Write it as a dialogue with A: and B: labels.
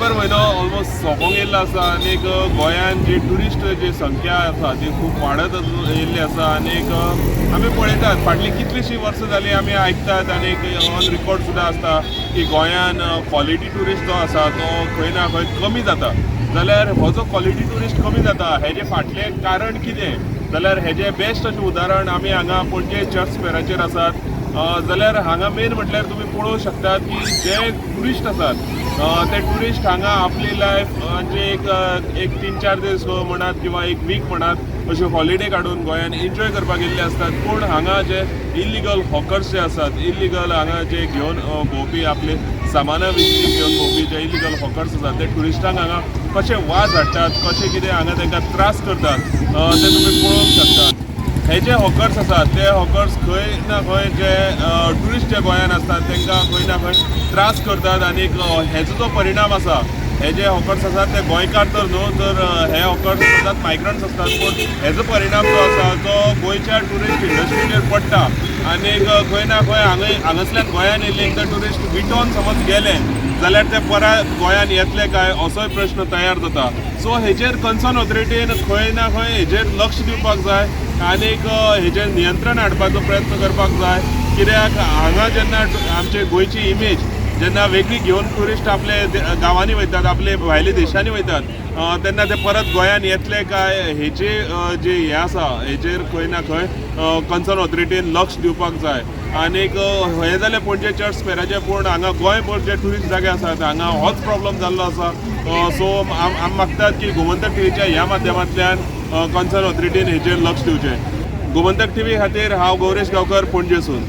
A: डिसेंबर म्हयनो ऑलमोस्ट सोंपोंक येयल्लो आसा आनीक गोंयान जी ट्युरिस्ट जी संख्या आसा ती खूब वाडत येयल्ली आसा. आनीक आमी पळयतात फाटलीं कितलींशीं वर्सां जालीं आमी आयकतात आनीक ऑन रिकॉर्ड सुद्दां आसता की गोंयान क्वॉलिटी ट्युरिस्ट जो आसा तो खंय ना खंय कमी जाता. जाल्यार हो जो क्वॉलिटी ट्युरिस्ट कमी जाता हेजें फाटलें कारण कितें, जाल्यार हेजें बेस्ट अशें उदाहरण आमी हांगा पणजे चर्च स्क्वेराचेर आसात. जाल्यार हांगा मेन म्हटल्यार तुमी पळोवंक शकतात की जे ट्युरिस्ट आसात ते ट्युरिस्ट हांगा आपली लायफ म्हणजे एक एक 3-4 दीस म्हणात किंवा एक वीक म्हणात अश्यो हॉलिडे काडून गोंयान एन्जॉय करपाक येयल्ले आसतात. पूण हांगा जे इलिगल हॉकर्स जे आसात, इलिगल हांगा जे घेवन भोंवपी, आपले सामानां विकती घेवन भोंवपी जे इलिगल हॉकर्स आसात ते ट्युरिस्टांक हांगा कशे वाज हाडटात, कशे कितें हांगा तांकां त्रास करतात ते तुमी पळोवंक शकतात. हे जे हॉकर्स आसात ते हॉकर्स खंय ना खंय जे ट्युरिस्ट जे गोंयान आसतात तांकां खंय ना खंय त्रास करतात. आनीक हेजो जो परिणाम आसा, हे जे हॉकर्स आसात ते गोंयकार तर न्हू, तर हे हॉकर्स आसात मायग्रंट्स आसतात, पूण हेजो परिणाम जो आसा तो गोंयच्या ट्युरिस्ट इंडस्ट्रीचेर पडटा. आनीक खंय ना खंय हांगासल्यान गोंयान येयल्ले एकदां ट्युरिस्ट विटोन समज गेले जाल्यार ते परत गोंयान येतले काय असोय प्रश्न तयार जाता. सो हेजेर कन्सर्न ऑथॉरिटीन खंय ना खंय हेजेर लक्ष दिवपाक जाय आनीक हेजेर नियंत्रण हाडपाचो प्रयत्न करपाक जाय. कित्याक हांगा जेन्ना आमचे गोंयची इमेज जेन्ना वेगळी घेवन ट्युरिस्ट आपले गांवांनी वयतात, आपले भायले देशांनी वयतात, तेन्ना ते परत गोंयान येतले काय हेजे जे हें आसा हेजेर खंय ना खंय कन्सर्न ऑथॉरिटीन लक्ष दिवपाक जाय. आनीक हें जालें पणजे चर्च स्क्वेराचें, पूण हांगा गोंयभर जे ट्युरिस्ट जागे आसात हांगा होच प्रॉब्लम जाल्लो आसा. सो आमी मागतात की गोमंतक टीव्हीच्या ह्या माध्यमांतल्यान कन्सर्न ऑथॉरिटीन हेजेर लक्ष दिवचें. गोमंतक टीव्ही खातीर हांव गौरेश गांवकर, पणजेसून.